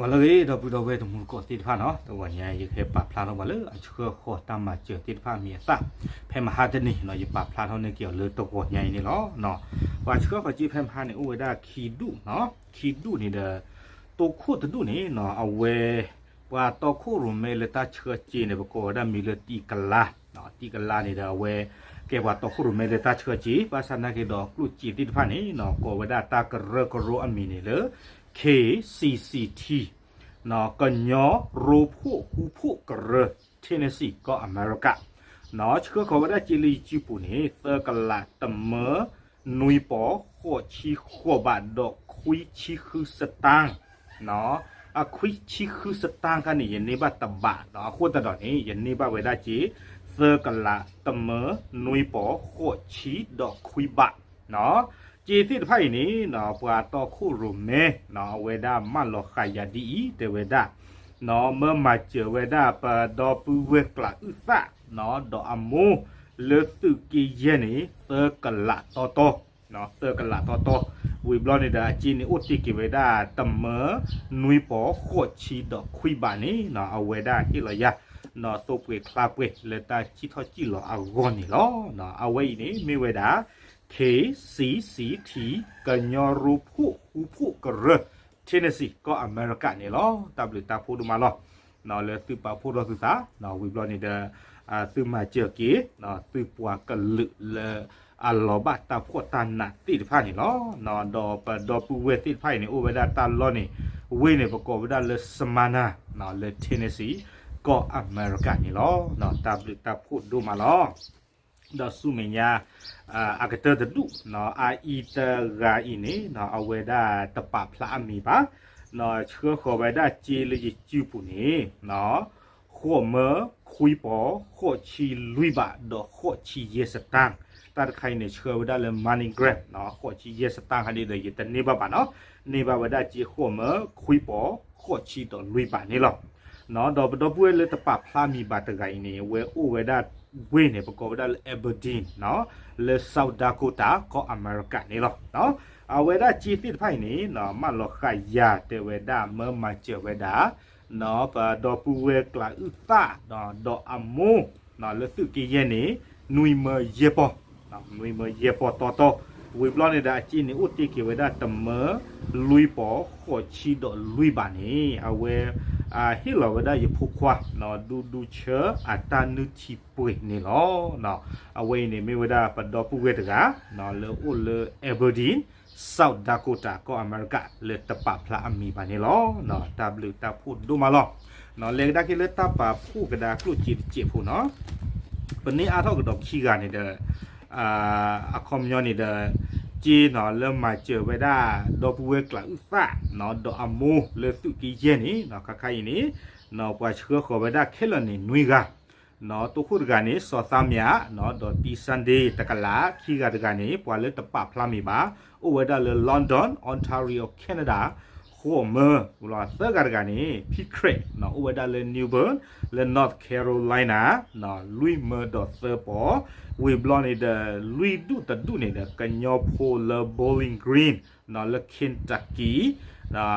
ပှၤလၢအဂ့ၤ ဒီပုၢ်ဒီဝဲၢ်တမူတကိးသ့ၣ်တဖၣ်နီၤ, တဂီၤညါအံၤ ယကဟဲပာ်ဖျါထီၣ်ပှၤလၢအဆှၢဃီၤတၢ်မၤစၢၤသ့ၣ်တဖၣ်အမံၤအသၣ် ဖဲမဟါတနံၤနီၤ, ယပာ်ဖျါထီၣ်န့ၢ်က့ၤအီၤလၢတဂီၤညါအံၤန့ၣ်လီၤ. ပှၤဆှၢဃီၤစ့ဖဲမဟါန့ၣ် အိၣ်ဝဲဒၣ်ခံဒူၣ်နီၤ, ခံဒူၣ်န့ၣ်ဒီး တိခိၣ်တဒူၣ်န့ၣ်နီၤ, အဝဲ ပှၤတီခိၣ်ရိၣ်မဲလၢတၢ်ဆှၢစ့န့ၣ် ပကိးဝဲဒၣ်မံၤလၢတံကလါ, တံကလါန့ၣ်ဒီးအဝဲ ကဲပှၤတီခိၣ်ရိၣ်မဲလၢတၢ်ဆှၢစ့, ဘၣ်ဆၣ်နာ်က့ဒီးကျိၣ်စ့သ့ၣ်တဖၣ်န့ၣ်နီၤ, ကိးဝဲဒၣ်တၢ်ကရၢကရိအမံၤန့ၣ်လၢ K C C T နီၤ, ကညီရိဖှိၣ်ဃူဖှိၣ်ကရၢ Tennessee ကီၢ်အမဲရကၤ, နီၤ, ဆှၢဃီၤဝဲဒၣ်စ့လၢယစုပူၤန့ၣ် သၢကလးတမၢ နွံပီၤ ဃိးဆံဃိးဘး ဒီးခွံဆံဃုစတၢၣ်, နီၤ, အခွံဆံဃုစတၢၣ်ခါန့ၣ် ယန့ၢ်ဘၣ်တဘးနီၤ, အဃိသတးဒီးန့ၣ် ယန့ၢ်ဘၣ်ဝဲဒၣ်စ့ သၢကလးတမၢ နွံပီၤ ဃိးဆံဒီးခွံဘး, နီၤ, စ့သ့ၣ်တဖၣ်အံၤန့ၣ်နီၤ, ပှၤတီခိၣ်ရိၣ်မဲနီၤ, အဝဲဒၣ်မၢလီၤဃာ်ယၤဒ်အံၤ တဲဝဲဒၣ်, နီၤ, မၢမၤစၢၤဝဲဒၣ်ပဒီပုၢ်ဝဲၢ်ကျးအုၣ်သၣ်နီၤ, ဒီးအမိၢ်လၢသုးက့ယဲၢ်န့ၣ် သၢကလးတီတီ, သၢကလးတီတီ, ဝံၤဘျီန့ၣ်ဒီးအစ့န့ၣ်အိၣ်တ့ၢ်က့ၤဝဲဒၣ် တမၢ နွံပီၤ ဃိးဆံဒီးခွံဘးန့ၣ်နီၤ, အဝဲဒၣ်ဟ့ၣ်လီၤယၤ နီၤသိပှ့ၤချါပှ့ၤလၢတၢ်စံၣ်ထီၣ်စံၣ်လီၤအဂီၢ်န့ၣ်လီၤ. အဝဲအံၤန့ၣ်မ့ၢ်ဝဲဒၣ် K C C T ကညီရိဖှိၣ်ဃူဖှိၣ်ကရၢ Tennessee ကီၢ်အမဲရကၤန့ၣ်လီၤ. တၢ်ဘျုးတၢ်ဖှိၣ်ဒိၣ်မးလီၤ. နီၤ, လၢသုပာ်ဖှိၣ်ထီၣ်သုသး, နီၤ, ဝံၤဘျီန့ၣ်ဒီး သုမၤစၢၤက့ၤ သုပှၤကလုာ်လၢအလီၤဘၣ်တၢ်ဖှီၣ်တၢ်နးသ့ၣ်တဖၣ်န့ၣ်လီၤ. နီၤ, ဒီးပဒီပုၢ်ဝဲၢ်သ့ၣ်တဖၣ်အံၤန့ၣ် အိၣ်ဝဲဒၣ်တၢ်လီၢ်န့ၣ် ဝ့ၢ်န့ၣ် ပကိးဝဲဒၣ်လၢ Smyrna နီၤ, လၢ Tennessee ကီၢ်အမဲရကၤန့ၣ်လီၤ. နီၤ, တၢ်ဘျုးတၢ်ဖှိၣ်ဒိၣ်မးလီၤ. ဒီးဆူမဲာ်ညါ အကတၢၢ်တဒူၣ်နီၤ, အအံၤတဂၤအံၤန့ၣ်နီၤ, အဝဲဒၣ်တပာ်ဖျါအမံၤဘၣ်နီၤ, ဆှၢဃီၤဝဲဒၣ်စ့လၢယစုပူၤန့ၣ်နီၤ, ဃိးမၢ ခွံပီၤ ဃိးဆံလွံၢ်ဘး ဒီးဃိးဆံယဲၢ်စတၢၣ်, တၢ်တခါအံၤန့ၣ် ဆှၢဝဲဒၣ်လၢ MoneyGram နီၤ, ဃိးဆံယဲၢ်စတၢၣ်ခါဒ်ဒီး ယတန့ၢ်ဘၣ်ဘၣ်နီၤ, န့ၢ်ဘၣ်ဝဲဒၣ်စ့ဃိးမၢ ခွံပီၤ ဃိးဆံဒီးလွံၢ်ဘးန့ၣ်လီၤ. နီၤ, ဒီးပဒီပုၢ်ဝဲၢ်လၢတပာ်ဖျါမံၤဘၣ်တဂၤအံၤန့ၣ် ဝဲအိၣ်ဝဲဒၣ်ဝ့ၢ်န့ၣ် ပကိးဝဲဒၣ်လၢ Aberdeen နီၤ, လၢ South Dakota ကီၢ်အမဲရကၤန့ၣ်လီၤ. အဝဲဒၣ်စ့သ့ၣ်တဖၣ်အံၤန့ၣ်နီၤ, မၢလီၤဃာ်ယၤတဲဝဲဒၣ် မၢမၤစၢၤဝဲဒၣ် နီၤ, ပဒီပုၢ်ဝဲၢ်ကျးအုၣ်သၣ် ဒီးအမိၢ် နီၤ, လၢသုးက့ယဲၢ်န့ၣ် နွံမၢယဲၢ်ပီၤ, နွံမၢယဲၢ်ပီၤတီတီ, ဝံၤဘျီန့ၣ်ဒီးအစ့န့ၣ် အိၣ်တ့ၢ်က့ၤဝဲဒၣ် တမၢ လွံၢ်ပီၤ ဃိးဆံဒီးလွံၢ်ဘးန့ၣ် အဝဲ ဟ့ၣ်လီၤဝဲဒၣ်ယဖိခွါနီၤ, ဒူဒူဆၢအတၢ်နုၢ်ထံပှ့ၤန့ၣ်လီၤ. အဝဲအံၤန့ၣ်မ့ၢ်ဝဲဒၣ်ပဒီပုၢ်ဝဲၢ်တဂၤ လၢအိၣ်လၢ Aberdeen, South Dakota ကီၢ်အမဲရကၤ လၢတပာ်ဖျါအမံၤဘၣ်န့ၣ်လီၤ. တၢ်ဘျုးတၢ်ဖှိၣ်ဒိၣ်မးလီၤ. လဲၤကဒါက့ၤလၢတၢ်ပာ်ဖှိၣ်ကဒါကျိၣ်စ့တစဲးဖိနီၤ, ပန့ၢ်အါထီၣ်ကဒီးခံဂၤန့ၣ်ဒီး အခီပညီန့ၣ်ဒီး စ့နီၤ လၢမၤစၢၤဝဲဒၣ် ဒီပုၢ်ဝဲၢ်ကျးအုၣ်သၣ်နီၤ, ဒီးအမိၢ်လၢသုးက့ယဲၢ်န့ၣ်နီၤ, ခါခါအံၤန့ၣ် ပှၤဆှၢဃီၤဝဲဒၣ်ခဲလၢာ်န့ၣ် နွံဂၤ နီၤ, တိခိၣ်တဂၤန့ၣ် စီၤသးမၠးနီၤ, ဒီးတံ Sunday တကလး, ခံဂၤတဂၤန့ၣ် ပှၤလၢတပာ်ဖျါမံၤဘၣ်, အိၣ်ဝဲဒၣ်လၢ London, Ontario, Canada, ဃိးမၢ, သၢဂၤတဂၤန့ၣ် ဖံခရံးနီၤ, အိၣ်ဝဲဒၣ်လၢ New Bern လၢ North Carolina နီၤ, လွံၢ်မၢဒီးသၢပီၤ, ဝံၤဘျီန့ၣ်ဒီး လွံၢ်ဒူၣ်တဒူၣ်န့ၣ်ဒီး ကညီဖိလၢ Bowling Green နီၤ, လၢ Kentucky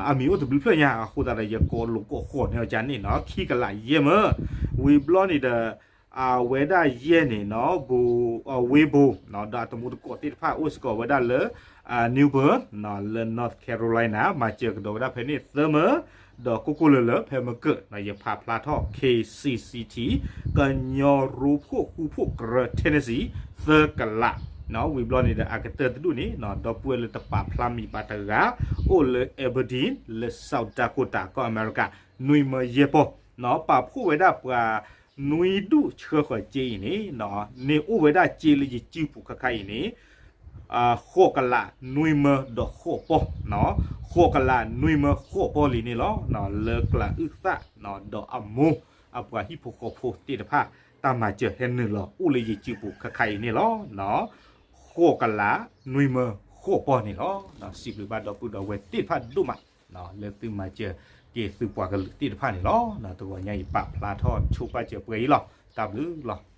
အမံၤအိၣ်တဘျုးဖျၢၣ်ညါ, အဃိသတးဒီး ယကိးလိာ်ကိးဃီၤန့ၢ်အီၤကန့ၣ်နီၤ, ခံကလးယဲၢ်မၢ, ဝံၤဘျီန့ၣ်ဒီး အဝဲဒၣ်ယဲၢ်န့ၣ်နီၤ, ဘိ, ဝ့ၢ်ဘိနီၤ, ဒီးအတမူတကိးသ့ၣ်တဖၣ် အိၣ်စ့ၢ်ကီးဝဲဒၣ်လၢ New Bern နီၤ, လၢ North Carolina, မၤစၢၤကဒီးဝဲဒၣ်ဖဲန့ၣ်သၢမၢ, ဒီးကိၢ်ကိၢ်လၢၤလၢၤ ဖဲမကၢၢ်နီၤ, ယဖးဖျါထီၣ် K C C T ကညီရိဖှိၣ်ဃူဖှိၣ်ကရၢ Tennessee သၢကလးနီၤ, ဝံၤဘျီန့ၣ်ဒီးအကတၢၢ်တဒူၣ်န့ၣ်နီၤ, ဒီပုၢ်ဝဲၢ်လၢတပာ်ဖျါမံၤဘၣ်တဂၤ အိၣ်လၢ Aberdeen လၢ South Dakota ကီၢ်အမဲရကၤ, နွံမၢယဲၢ်ပီၤနီၤ, ပာ်ဖှိၣ်ဝဲဒၣ်ပှၤ နွံဒူၣ်ဆှၢဃီၤစ့အံၤန့ၣ်နီၤ, န့ၣ်အိၣ်ဝဲဒၣ်စ့လၢယစုပူၤခါခါအံၤန့ၣ် ဃိးကလးနွံမၢဒီးဃိးပီၤနီၤ, ဃိးကလးနွံမၢဃိးပီၤလံန့ၣ်လီၤ. လၢကျးအုၣ်သၣ်နီၤ, ဒီးအမိၢ်အပှၤဟံၣ်ဖိဃီဖိသ့ၣ်တဖၣ် တၢ်မၤစၢၤဟဲနုာ်လီၤအိၣ်လၢယစုပူၤခါခါအံၤန့ၣ်လီၤ. ဃိးကလးနွံမၢဃိးပီၤန့ၣ်လီၤ. စံးဘျုးဘၣ်ဒီပုၢ်ဒီဝဲၢ်သ့ၣ်တဖၣ်ဒိၣ်မး လၢသုမၤစၢၤက့ၤသုပှၤကလုာ်သ့ၣ်တဖၣ်န့ၣ်လီၤ. တဂီၤညါအံၤပာ်ဖျါထီၣ်ဆိပာ်စၢၤပှဲၤအံၤလီၤ. တၢ်ဘျုးလီၤ.